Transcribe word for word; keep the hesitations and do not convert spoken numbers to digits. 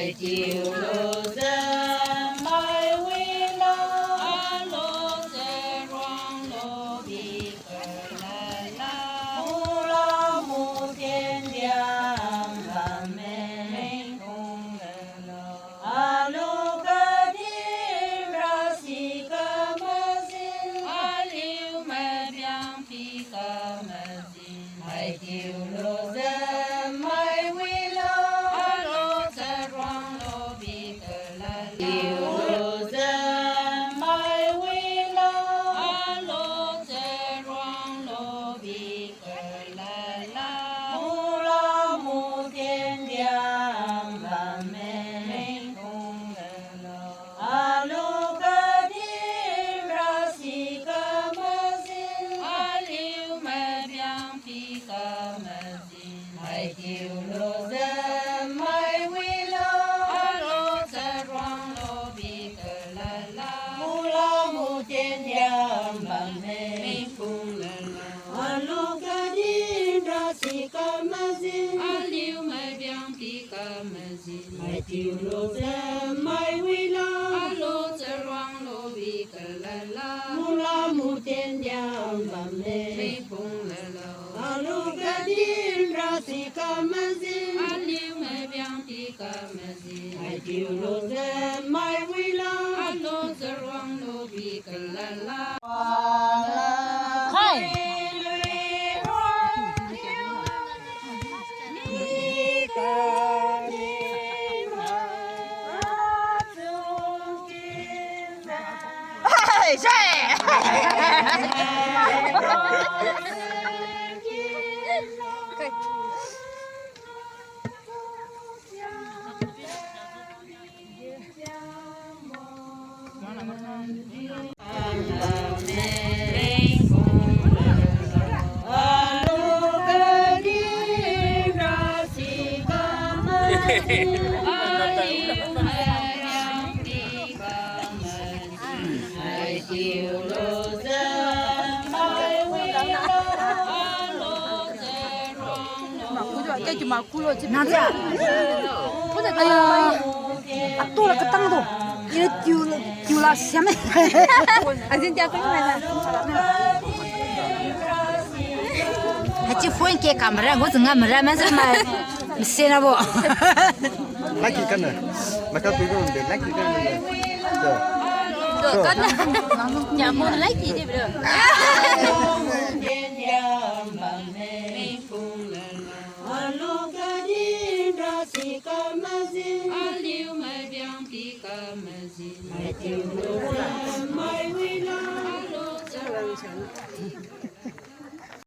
Tiulu se mai wilo, alo se ruanglo bi kalala, mula mu tiendiang bamme, mengkung lalo. Alu kadin rasi kamazin, aliu mabiang pi kamazin. Hai tiulu se mai wilo, alo se ruanglo bi kalala. Tiulu se mai wilo, alo se ruanglo bi kalala. Mula mu tiendiang bamme, mengkung lalo. Alu kadin rasi kamazin, aliu mabiang pi kamazin. Hai tiulu se mai wilo, alo se ruanglo bi kalala. Mula mu tiendiang bamme, mengkung lalo. Alu kadin rasi kamazin, aliu mabiang pi kamazin. Hai tiulu se mai wilo, alo se ruanglo bi kalala. Mula mu tiendiang bamme, mengkung lalo. Alu kadin rasi kamazin, aliu mabiang pi kamazin. Hai tiulu se mai wilo, alo se ruanglo bi kalala. Hai. Hai, sai. Nang sia. Aya. Atu la katang tu. Ira tiu, tiu la siam eh. Azin tia kau mai na. Hachi phone ke camera, ngau zanga mara man sa mai. Mese na bo. Lucky kan na. Maka tu ko de, lucky kan na. So. So, kan na. Nya mo lucky de bro. Alu kadin rasi kamazin, aliu mabiang pi kamazin. Hai tiulu se mai wilo, alo se ruanglo bi